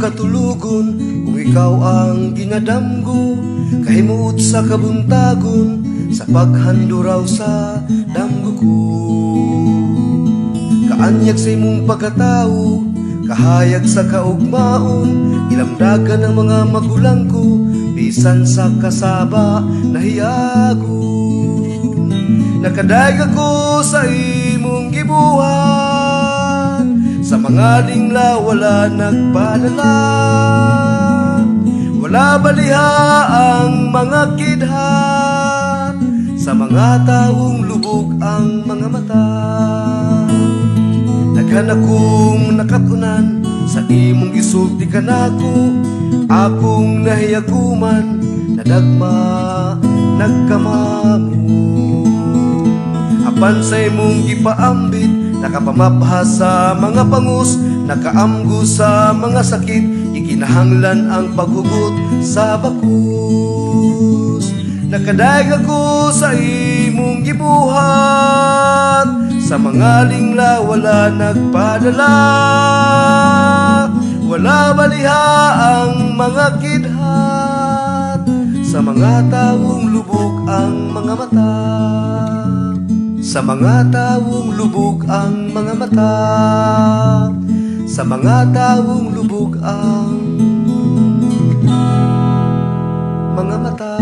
Katulugon kung ikaw ang ginadamgo, kahimuot sa kabuntagon sa paghanduraw sa damgo ko. Kaanyag sa imong pagkatao, kahayag sa kaugmaon, ilamdagan ng mga magulang ko, bisan sa kasaba nahiyagon. Nakadayeg ako sa imong gibuhat, sa mga lingla wala nagpadala. Wala baliha ang mga kidhat sa mga tawong lubog ang mga mata. Daghan akong nakatunan sa imong gisulti kanako, akong nahiyaguman, nadagma, nagkamamo. Apan sa imong gipaambit, nakapamapha sa mga pangus, nakaamgo sa mga sakit, ikinahanglan ang paghugot sa bakus. Nakadayeg ako sa imong gibuhat, sa mga lingla wala nagpadala. Wala baliha ang mga kidhat sa mga tawong lubog ang mga mata. Sa mga tawong lubog ang mga mata. Sa mga tawong lubog ang mga mata.